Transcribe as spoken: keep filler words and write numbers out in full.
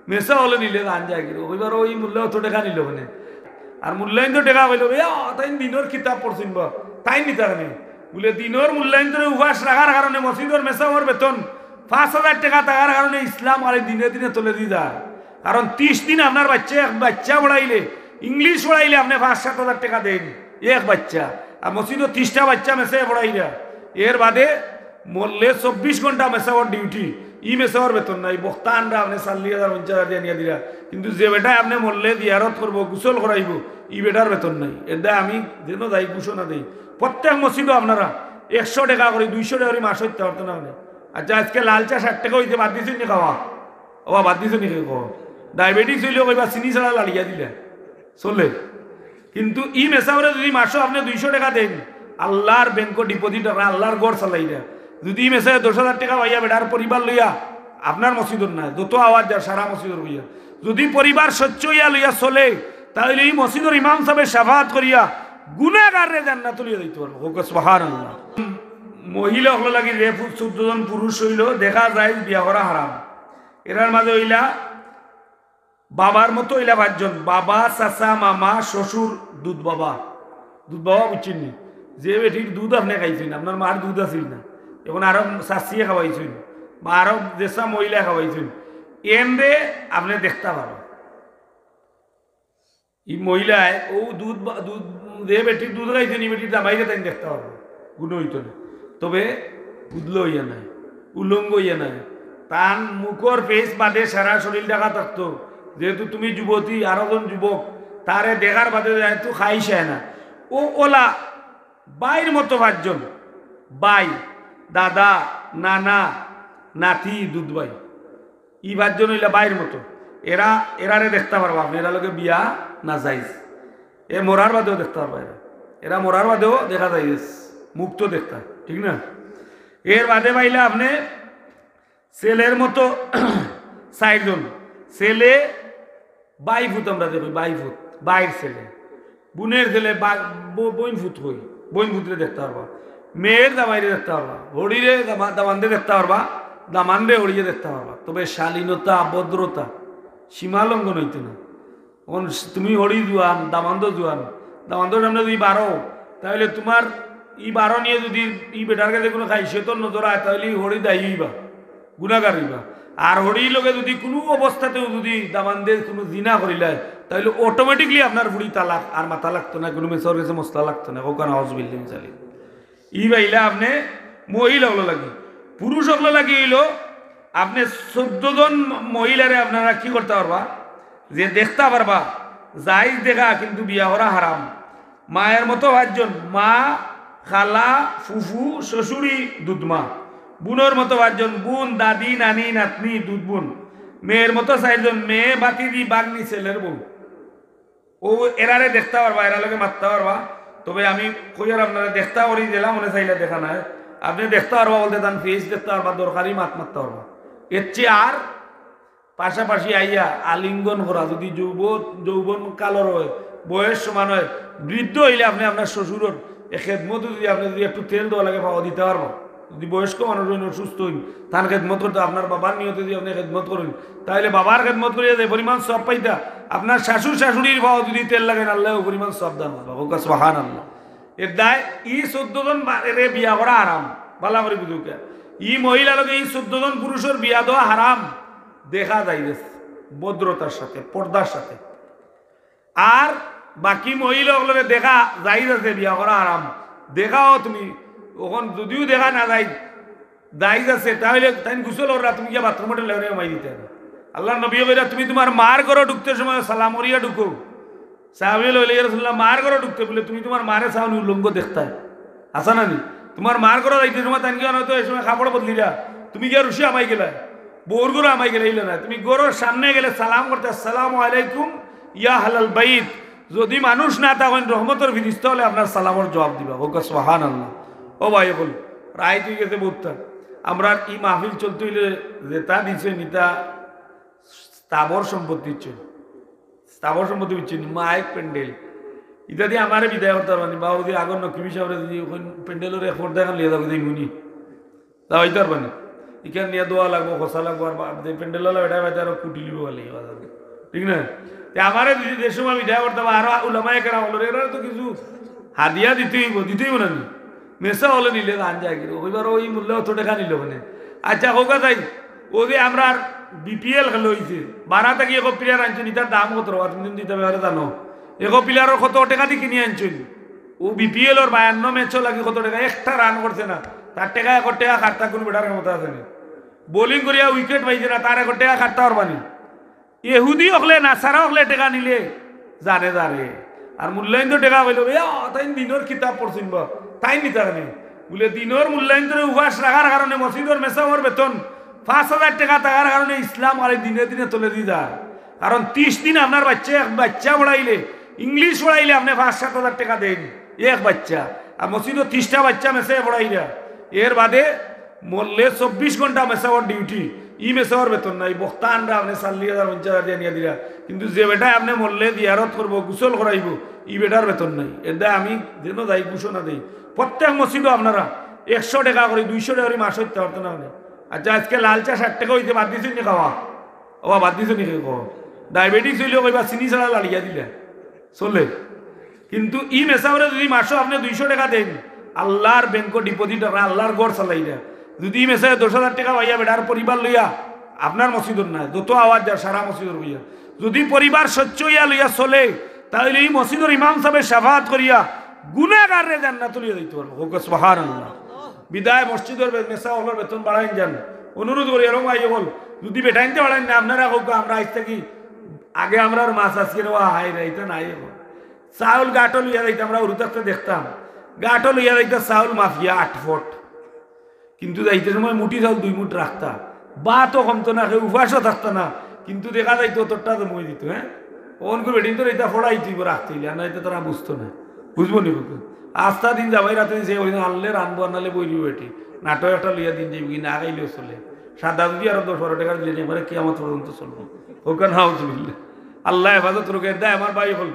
মেসাব অকলে নিলে জান যায় কিরো, কইবার ওই মোল্লায় অত টেকা নিলো কেনে? আর মোল্লাইন তো টেকা পাইলো, ইয়া, তাইন দিনর কিতাব পড়ছইন বা, তাইন নিতা কেনে? বুলে দিনর মোল্লাইন তোরে উপাস রাখার কারণে মসজিদর মেসাবর বেতন পাঁচ হাজার টেকা থাকার কারণে ইসলাম আর দিনে দিনে তলেদি যার। কারণ তিরিশ দিন আপনার বাচ্চা, এক বাচ্চা পড়াইলে, ইংলিশ পড়াইলে আপনে পাঁচ সাত হাজার টেকা দেইন এক বাচ্চা, আর মসজিদো তিরিশটা বাচ্চা মেসাবে পড়াইরা, এর বাদে মরলে চব্বিশ ঘন্টা মেসাবর ডিউটি, ই মেসাবর বেতন নাই। বক্তা আনরা আপনে চল্লিশ হাজার, পঞ্চাশ হাজার দিয়া নিয়া দিরা, কিন্তু যে বেটায় আপনে মরলে জিয়ারত করবো, গোসল করাইবো, ই বেটার বেতন নাই। এর দায় আমি যেন যাই ঘোষণা দেই, প্রত্যেক মসজিদো আপনারা একশো টেকা করি, দুইশো টেকা করি মাসো দিতা পারতো না আপনে। আচ্ছা, আজকে লাল চা ষাট টেকা অইছে, বাদ দিছইন নি খাওয়া? ওবা, বাদ দিছইন নি খাওয়া? ডায়াবেটিস অইলেও কইবা চিনি ছাড়া লাড়িয়া দিলা, চলে। কিন্তু ই মেসাবরে যুদি মাসো আপনে দুইশো টেকা দেইন, আল্লার ব্যাংকো ডিপোজিট রাখরা, আল্লার ঘর চালাইরা। যুদি ই মেসাবে দশ হাজার টেকা পাইয়া বেটার পরিবার লইয়া, আপনার মসজিদর নায়, যত আওয়াজ যার সারা মসজিদর অইয়া, যুদি পরিবার স্বচ্ছ অইয়া লইয়া চলে, তাইলে ই মসজিদর ইমাম সাবে শাফাআত করিয়া গুনাগাররে জান্নাতো লইয়া যাইতো পারবো। কউক্কা সুবহানাল্লাহ। মহিলা অকলর লাগি যে পু-, চৌদ্দ জন পুরুষ অইলো, দেখা যায় বিয়া করা হারাম। এরার মাঝে অইলা বাবার মতো অইলা পাঁচজন, বাবা, চাচা, মামা, শ্বশুর, দুধ বাবা। দুধ বাবা বুঝছইন নি? যে বেটির দুধ আপনে খাইছইন, আপনার মার দুধ আছিল না, এখন আরো চাচিয়ে খাওয়াইছইন, বা আরো যেসা মহিলায় খাওয়াইছইন, এনরে আপনে দেখতা পারবা। ই মহিলায় অউ দুধ বা-, দুধ, যে বেটির দুধ খাইছইন, ই বেটির জামাইরে তাইন দেখতা পারবা, গুনা অইতো না। তবে উদলা অইয়া নায়, উলঙ্গ অইয়া নায়, তান মুখর ফেস বাদে সারা শরীর ঢাকা থাকতো। যেহেতু তুমি যুবতী, আরো জন যুবক, তারে দেখার বাদে যেহেতু খাইছে না, ও অলা বাইর মতো পাঁচজন, বাই, দাদা, নানা, নাতি, দুধ বাই। ই পাঁচজন অইলা বাইর মতো। এরা, এরারে দেখতা পারবা আপনে, এরার লগে বিয়া নাজাইজ। এ মরার বাদেও দেখতা পারবা এরা। এরা মরার বাদেও দেখা যায়, মুখ তো দেখতা, ঠিক না? এর বাদে পাইলা আপনে ছেলের মতো চাইরজন। ছেলে, বাই ফুত আমরা দেখি, বাই ফুত, বাইর ছেলে, বুনের ছেলে, বা-, ব-, বইন ফুত কই, বইন ফুতরে দেখতা পারবা, মেয়ের জামাইরে দেখতা পারবা, হড়িরে দামা-, দামান্দে দেখতা পারবা, দামান্দে হড়িয়ে দেখতা পারবা। তবে শালীনতা, ভদ্রতা, সীমা লঙ্ঘন অইতো না। অখন তুমি হড়ি জুয়ান, দামান্দও জুয়ান, দামান্দর সামনে যুদি বারো, তাইলে তুমার ই বারো নিয়া যুদি ই বেটার গেছে কুনু খাইশিয়তর নজর আয়, তাইলে ই হড়ি দায়ী অইবা, গুনাগার অইবা। আর হড়ির লগে যুদি কুনু অবস্থাতেও যুদি দামান্দে কুনু জিনা করিলায়, তাইলে automatically আপনার ফুড়ি তালাক, আর মাতা লাগতো না, কুনু মেসাবর গেছে মসলা লাগতো না। কউক্কা নাউজুবিল্লাহি মিন জালিক। ই পাইলা আপনে মহিলা অকলর লাগি। পুরুষ অকলর লাগি অইলো, আপনে চৌদ্দ জন মহিলারে আপনারা কি করতা পারবা? যে দেখতা পারবা, জাইজ দেখা, কিন্তু বিয়া করা হারাম। মায়ের মতো পাঁচজন, মা, খালা, ফুফু, শ্বশুরি, দুধমা। বুনর মতো পাঁচজন, বুন, দাদি, নানি, নাতনি, দুধবুন। মেয়ের মতো চাইরজন, মেয়ে, ভাতিজি, ভাগ্নি, ছেলের বউ। অউ এরারে দেখতা পারবা, এরার লগে মাততা পারবা। তবে আমি কইয়ার আপনারে দেখতা করি দিলাম, মনে চাইলে দেখা নায়। আপনে দেখতা পারবা বলতে তান ফেস দেখতা পারবা, দরকারি মাত মাততা পারবা। এর চেয়ে আর পাশাপাশি আইয়া আলিঙ্গন করা, যুদি যৌব-, যৌবন কালর অয়, বয়স সমান অয়, বৃদ্ধ অইলে আপনে আপনার শ্বশুরর এ খেদমতো যুদি আপনে যুদি একটু তেল দেওয়া লাগে, পাওয়া দিতা পারবা। যুদি বয়স্ক মানুষ অইন, অসুস্থ অইন, তান খেদমত করতে আপনার বাবার নিয়তে যুদি আপনে খেদমত করইন, তাইলে বাবার খেদমত করিয়া যে পরিমাণ সওয়াব পাইতা, আপনার শাশুড় শাশুড়ির পাওয়া যুদি তেল লাগাইন, আল্লায় অউ পরিমাণ সওয়াব দান করবা। কউক্কা সুবহানাল্লাহ। এর দায় ই চৌদ্দ জন বা-, এরে বিয়া করা হারাম, ভালা করি বুঝউক্কা। ই মহিলার লগে ই চৌদ্দ জন পুরুষর বিয়া দেওয়া হারাম, দেখা যায় গেছে, ভদ্রতার সাথে, পর্দার সাথে। আর বাকি মহিলা অকলরে দেখা জাইজ আছে, বিয়া করা হারাম। দেখাও তুমি, অখন যুদিও দেখা না যায়, জাইজ আছে, তাইলে তাইন গোসল কররা, তুমি গিয়া বাথরুমো ঠেলে ঠেলে হামাই দিতায় না। আল্লার নবীয়ে কইরা, তুমি তুমার মার ঘরো ঢুকতে সময় সালাম করিয়া ঢুকো। সাহাবী অকলে কইলা, ইয়া রাসূলুল্লাহ, মার ঘরো ঢুকতে বুলে তুমি তুমার মারে চাওনি উলঙ্গ দেখতায়? হাছা না নি? তুমার মার ঘরো যাইতে সময় তাইন গিয়া নয়তো এই সময় কাপড় বদলিরা, তুমি গিয়া রুশে হামাই গেলায়, বউর ঘরো হামাই গেলায়, ইলা না। তুমি ঘরর সামনে গেলে সালাম করতে, আসসালামু আলাইকুম ইয়া আহলাল বাইত। যুদি মানুষ না থাকইন, রহমতর ফিরিস্তা অকলে আপনার সালামর জুয়াব দিবা। কউক্কা সুবহানাল্লাহ। ও ভাই অকল, রাইত অই গেছে বউততা। আমরার ই মাহফিল চলতে অইলে যেতা দিছইন, ইতা স্থাবর সম্পত্তি অইছে। স্থাবর সম্পত্তি অইছে নি, মাইক, প্যান্ডেল। ইতা দিয়া আমারে বিদায় করতা পারবা নি, বা অউ যে আগর নকিব সাবরে যুদি অখন প্যান্ডেলর এক পর্দা খান লইয়া যাইবা, যাইমু নি। তা অইতো পারবা নি। ইখান নিয়া দোয়া লাগবো, খোসা লাগবো, আর বা-, যে প্যান্ডেল আলা বেটায় বাইতে আরো কুটি লিবো বলে, ঠিক না? তে আমারে যদি যে সময় বিদায় করতে বা আরো উলামায়ে কেরাম অকলরে, এরারে তো কিছু হাদিয়া দিতে অইবো, দিতে অইবো না নি? মেসাব অকলে নিলে জান যায় কি? অউ বার অউ মুল্লায় অত টেকা নিলো মানে। আচ্ছা, কউক্কা চাই, অউ যে আমরার বিপিএল খেলা অইছে, বারা থাকি এক player আনছইন, ইতার দাম কত রে বা, তুমি যদি ইতা ব্যাপারে জানো? এক playerর কত টেকা দি কিনি আনছইন? অউ বিপিএলর বায়ান্ন ম্যাচর লাগি কত টেকা? একটা run করছে না, তার টেকা, এক টেকা খাটতা কুনু বেটার ক্ষমতা আছে নি? Bowling করিয়া wicket পাইছে না, তার এক টেকা খাটতা পারবা নি? ইহুদি অকলে, নাসারা অকলে টেকা নিলে জানে যারে। আর মুল্লাইন তো টেকা কইলো, "এ, তাইন দিনর কিতাব পড়ছইন বা, তাইন নিতা কেনে?" বুলে, "দিনর মুল্লাইনতরে উপাস রাখার কারণে মসজিদর মেসাবর বেতন পাঁচ হাজার টেকা থাকার কারণে ইসলাম খালি দিনে দিনে তলেদি যায়।" কারণ তিশ দিন আপনার বাইচ্চা, এক বাইচ্চা পড়াইলে, English পড়াইলে আপনে পাঁচ সাত হাজার টেকা দেইন, এক বাইচ্চা। আর মসজিদো তিশটা বাইচ্চা মেসাবে পড়াইরা, এর বাদে মরলে চব্বিশ ঘন্টা মেসাবর duty, ই মেসাবর বেতন নাই। বক্তা আনরা আপনে চল্লিশ হাজার, পঞ্চাশ হাজার দিয়া নিয়া দিরা, কিন্তু যে বেটায় আপনে মরলে জিয়ারত করবো, গোসল করাইবো, ই বেটার বেতন নাই। এর দায় আমি যেন যাই ঘোষণা দেই, প্রত্যেক মসজিদো আপনারা একশো টেকা করি, দুইশো টেকা করি মাসো দিতা পারতা না আপনে। আচ্ছা, আজকে লাল চা ষাট টেকা অইছে, বাদ দিছইন নি খাওয়া? ওবা, বাদ দিছইন নি খাওয়া? Diabetes অইলে কইবা চিনি ছাড়া লাড়িয়া দিলা, চলে। কিন্তু ই মেসাবরে যদি মাসো আপনে দুইশো টেকা দেইন, আল্লার ব্যাংকো deposit রাখরা, আল্লার ঘর চালাইরা। যদি ই মেসাবে দশ হাজার টেকা পাইয়া বেটার পরিবার লইয়া, আপনার মসজিদর নায়, যত আওয়াজ যার সারা মসজিদর অইয়া, যদি পরিবার স্বচ্ছ অইয়া লইয়া চলে, তাইলে ই মসজিদর ইমাম সাবে শাফাআত করিয়া গুনাগাররে জান্নাতো লইয়া যাইতো পারবো। কউক্কা সুবহানাল্লাহ। বিদায় মসজিদর বে-, মেসাব অকলর বেতন বাড়াইন যান। অনুরোধ করি, এরকম ভাই অকল, যদি বেটাইনতে বাড়াইন না, আপনারা কউক্কা, আমরা আইজ থাকি আগে আমরার মাছ আজকে রেবা হায় রে, ইতা নাই অখন। চাউল গাটো লইয়া যাইতা, আমরা হুরু থাকতে দেখতাম, গাটো লইয়া যাইতা চাউল মাফিয়া আট ফুট, কিন্তু যাইতে সময় মুঠি চাউল দুই মুঠ রাখতা, ভাতও কমতো না, কেউ উপাসও থাকতা না, কিন্তু দেখা যাইতো অতটা জমাই দিত, হ্যাঁ। অখন করি বেটিনতরে ইতা ফড়াইতো অইবো রাখতে অইলে, আর না ইতা তারা বুঝতো না, বুঝবো নি কউক্কা? আস্তা দিন যাবাই, রাতে দিন সে ওই আনলে রানবো, আর নালে বইরিবো বেটি, নাটক একটা লইয়া দিন যাইবো, কি না খাইলেও চলে। সাদা যদি আরো দশ বারো টেকার দিলে একবারে কিয়ামত পর্যন্ত চলবো। কউক্কা নাউজুবিল্লাহ। আল্লায় হেফাজত করউক। এর দায় আমার ভাই অকল